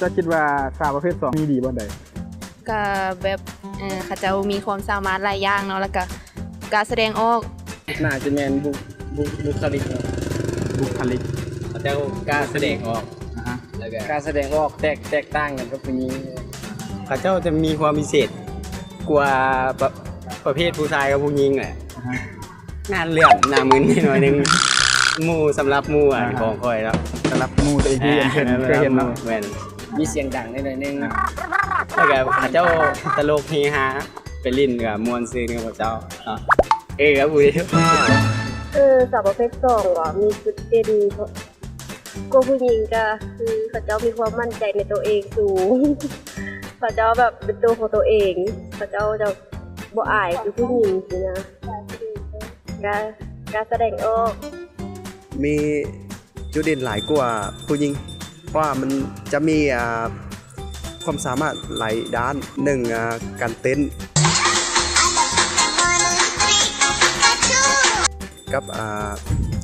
ເຈົ້າຄິດວ່າສາວປະເພດສອງມີດີບ່ອນໃດ? ກະແບບ ເອີ ເຂົາເຈົ້າມີຄວາມສາມາດຫຼາຍຢ່າງເນາະ ແລ້ວກະກ້າສະແດງອອກ. ໜ້າຈະແມ່ນບຸ ບຸ ບຸກຄະລິກເນາະ ບຸກຄະລິກ ເຂົາເຈົ້າກ້າສະແດງອອກ ອາຮະ ແລ້ວກະກ້າສະແດງອອກ ແຕກ ແຕກຕ່າງກັນກັບຜູ້ຍິງ. ເຂົາເຈົ້າຈະມີຄວາມພິເສດກວ່າປະ ປະເພດຜູ້ຊາຍກັບຜູ້ຍິງແຫຼະ ອາຮະ. ໜ້າເຫຼືອມ ໜ້າມຶນໜ້ອຍໜຶ່ງ ໝູ່ ສຳລັບໝູ່ ອາ ຂອງຂ້ອຍເນາະ ສຳລັບໝູ່ຕົວເອງທີ່ເຫັນ ເຄີຍເຫັນເນາະ ແມ່ນ ມີສຽງດັງໜ້ອຍໜຶ່ງ ອາ ແລ້ວກະເຂົາເຈົ້າຕະຫຼົກເຮຮາ ໄປຫຼິ້ນກະມ່ວນຊື່ນກັບເຂົາເຈົ້າເນາະ. ເອີ ເອົາຜູ້ດຽວ ເອີ ສາວປະເພດສອງເຫາະ ມີຈຸດເດັ່ນ ກວ່າຜູ້ຍິງກະຄືເຂົາເຈົ້າມີຄວາມໝັ້ນໃຈໃນໂຕເອງສູງ ເຂົາເຈົ້າແບບເປັນໂຕຂອງໂຕເອງ ເຂົາເຈົ້າຈະບໍ່ອາຍຄືຜູ້ຍິງຊີ້ນະ ກະ ກະສະແດງອອກ. ມີຈຸດເດັ່ນຫຼາຍກວ່າຜູ້ຍິງ ເພາະວ່າມັນຈະມີ ອ່າ ຄວາມສາມາດຫຼາຍດ້ານ ໜຶ່ງ ອ່າ ການເຕັ້ນ ກັບ ອ່າ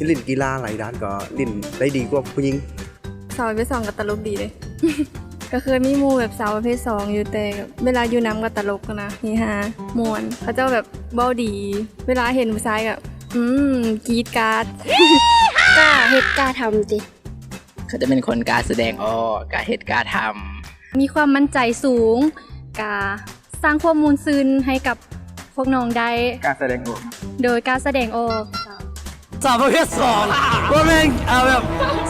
ຫຼິ້ນກິລາຫຼາຍດ້ານ ກໍຫຼິ້ນໄດ້ດີກວ່າຜູ້ຍິງ. ສາວປະເພດສອງກໍຕະຫຼົກດີເດ້ ກໍເຄີຍມີໝູ່ແບບສາວປະເພດສອງຢູ່ ແຕ່ເວລາຢູ່ນຳກໍຕະຫຼົກນະ ເຮຮາ ມ່ວນ ເຂົາເຈົ້າແບບເວົ້າດີ ເວລາເຫັນຜູ້ຊາຍກໍ ອືມ ກຣີດກາດ ກ້າເຮັດກ້າທຳຕິ. ເຂົາຈະເປັນຄົນກ້າສະແດງອອກ ກ້າເຮັດກ້າທຳ ມີຄວາມໝັ້ນໃຈສູງ ກະສ້າງຄວາມມ່ວນຊື່ນໃຫ້ກັບພວກນ້ອງໄດ້ ກ້າສະແດງອອກ ໂດຍກ້າສະແດງອອກ. ສາວປະເພດສອງ ບໍ່ແມ່ນ ເອົາແບບ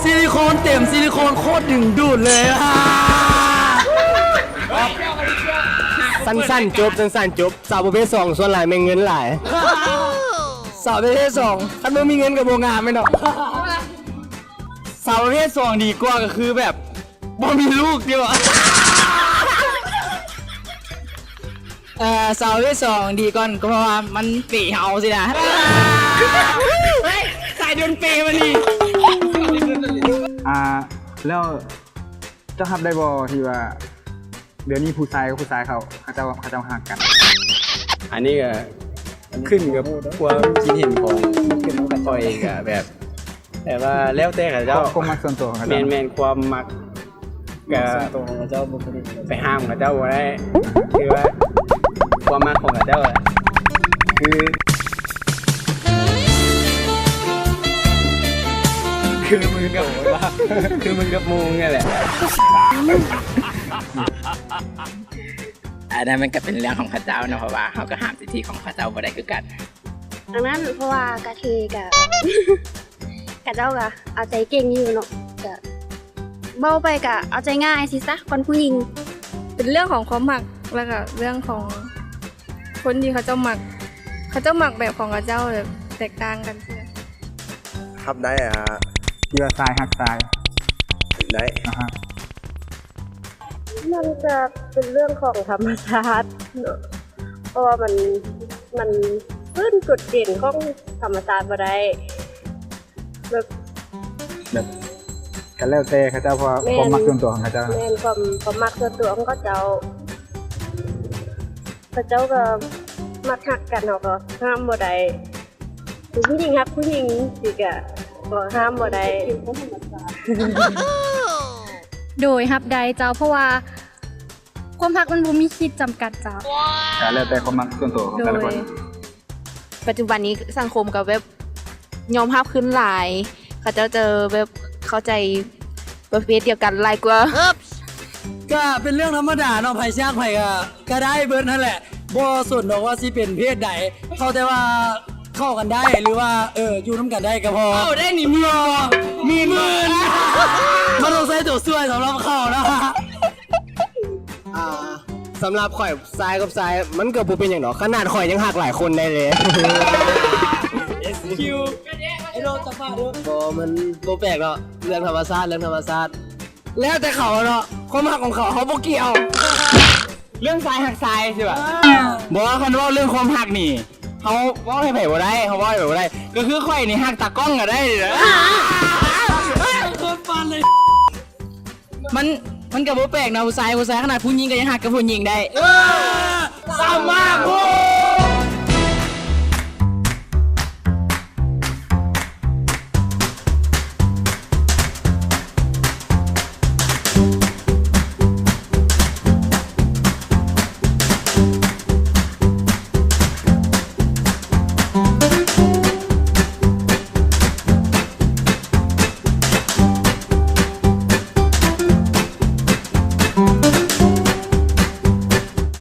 ຊິລິໂຄນເຕັມ ຊິລິໂຄນໂຄດດຶງດູດເລີຍ ສັ້ນໆ ຈົບ ສັ້ນໆ ຈົບ. ສາວປະເພດສອງ ສ່ວນຫຼາຍແມ່ນເງິນຫຼາຍ ສາວປະເພດສອງ ຄັນບໍ່ມີເງິນກໍບໍ່ງາມແມ່ນເນາະ. ສາວປະເພດສອງດີກວ່າກໍຄືແບບບໍ່ມີລູກຕິວ່າ ເອີ ສາວປະເພດສອງດີກ່ອນ ກໍເພາະວ່າມັນເປເຮົາຊີ້ນະ ເຮີ້ຍ ສາຍໂດນເປມັນນີ້. ອ່າ ແລ້ວເຈົ້າຮັບໄດ້ບໍ່ທີ່ວ່າ ດຽວນີ້ຜູ້ຊາຍກັບຜູ້ຊາຍເຂົາ ເຂົາເຈົ້າ ເຂົາເຈົ້າຮັກກັນ? ອັນນີ້ກໍຂຶ້ນກັບຄວາມຄິດເຫັນຂອງຂ້ອຍເອງ ກໍແບບ ແບບວ່າແລ້ວແຕ່ເຂົາເຈົ້າ ຄວາມ ຄວາມມັກສ່ວນຕົວຂອງເຂົາເຈົ້າ. ແມ່ນໆ ຄວາມມັກ ກໍໄປຫ້າມເຂົາເຈົ້າບໍ່ໄດ້ ຄືວ່າຄວາມມັກຂອງເຂົາເຈົ້າ ຄື ຄືມຶງກັບ ຄືມຶງກັບໝູ່ຫັ້ນແຫຼະ. ອັນນັ້ນມັນກໍເປັນເລື່ອງຂອງເຂົາເຈົ້າເນາະ ເພາະວ່າເຮົາກໍຫ້າມສິດທິຂອງເຂົາເຈົ້າບໍ່ໄດ້ຄືກັນ. ດັ່ງນັ້ນ ເພາະວ່າກະເທກະ ເຂົາເຈົ້າກະເອົາໃຈເກັ່ງຢູ່ເນາະ ກະເວົ້າໄປກະເອົາໃຈງ່າຍຊີ້ຊະ ກ່ອນຜູ້ຍິງ. ເປັນເລື່ອງຂອງຄວາມມັກ ແລ້ວກະເລື່ອງຂອງຄົນທີ່ເຂົາເຈົ້າມັກ ເຂົາເຈົ້າມັກແບບຂອງເຂົາເຈົ້າ ແບບແຕກຕ່າງກັນ. ຮັບໄດ້ ອ່າ ທີ່ວ່າຊາຍຮັກຊາຍໄດ້ ອາຮະ. ມັນກະເປັນເລື່ອງຂອງທຳມະຊາດເນາະ ເພາະວ່າມັນ ມັນຟື້ນກົດເກນຂອງທຳມະຊາດບໍ່ໄດ້ ແບບ ແບບ ກໍແລ້ວແຕ່ເຂົາເຈົ້າ ເພາະວ່າ ແມ່ນ ຄວາມມັກສ່ວນຕົວຂອງເຂົາເຈົ້າ. ແມ່ນ ຄວາມ ຄວາມມັກສ່ວນຕົວຂອງເຂົາເຈົ້າ ເຂົາເຈົ້າກໍມັກຮັກກັນ ເຮົາກໍຫ້າມບໍ່ໄດ້. ຜູ້ຍິງຮັກຜູ້ຍິງຊີ້ກະກໍຫ້າມບໍ່ໄດ້. ໂດຍ ຮັບໄດ້ເຈົ້າ ເພາະວ່າຄວາມຮັກມັນບໍ່ມີຂີດຈຳກັດເຈົ້າ. ກໍແລ້ວແຕ່ຄວາມມັກສ່ວນຕົວຂອງແຕ່ລະຄົນ. ໂດຍ ປັດຈຸບັນນີ້ສັງຄົມກໍແບບຍອມຮັບຂຶ້ນຫຼາຍ ເຂົາເຈົ້າຈະແບບເຂົ້າໃຈປະເພດດຽວກັນຫຼາຍກວ່າ. ກະເປັນເລື່ອງທຳມະດາເນາະ ໃຜຊິຮັກໃຜກະ ກະໄດ້ເບິດຫັ້ນແຫຼະ ບໍ່ສົນດອກວ່າຊິເປັນເພດໃດ ຂໍແຕ່ວ່າເຂົ້າກັນໄດ້ ຫຼືວ່າ ເອີ ຢູ່ນຳກັນໄດ້ກະພໍ. ເຂົ້າໄດ້ນີ້ ມີ ມີ ມີ ບໍ່ຕ້ອງໃຊ້ຕົວຊ່ວຍສຳລັບເຂົ້ານະ. ອ່າ ສຳລັບຂ້ອຍ ຊາຍກັບຊາຍ ມັນກໍບໍ່ເປັນຫຍັງດອກ ຂະໜາດຂ້ອຍຍັງຮັກຫຼາຍຄົນໄດ້ເລີຍ. ເອັສຄິວ ໄອ້ໂດ ຈັບປາກເດີ. ບໍ່ ມັນບໍ່ແປກດອກ ເລື່ອງທຳມະຊາດ ເລື່ອງທຳມະຊາດ. ແລ້ວແຕ່ເຂົາເນາະ ຄວາມຮັກຂອງເຂົາ ເຮົາບໍ່ກ່ຽວ. ເລື່ອງຊາຍຮັກຊາຍຊິວ່າ ບໍ່ ຄັນເວົ້າເລື່ອງຄວາມຮັກນີ້ ເຮົາເວົ້າໃຫ້ໃຜບໍ່ໄດ້ ເຮົາເວົ້າໃຫ້ໃຜບໍ່ໄດ້ ກໍຄືຂ້ອຍນີ້ຮັກຕາກ້ອງກໍໄດ້ເດີ. ມັນ ມັນກໍບໍ່ແປກເນາະ ຜູ້ຊາຍ ຜູ້ຊາຍ ຂະໜາດຜູ້ຍິງກໍຍັງຮັກກັບຜູ້ຍິງໄດ້. ເອີ ສາມາດ.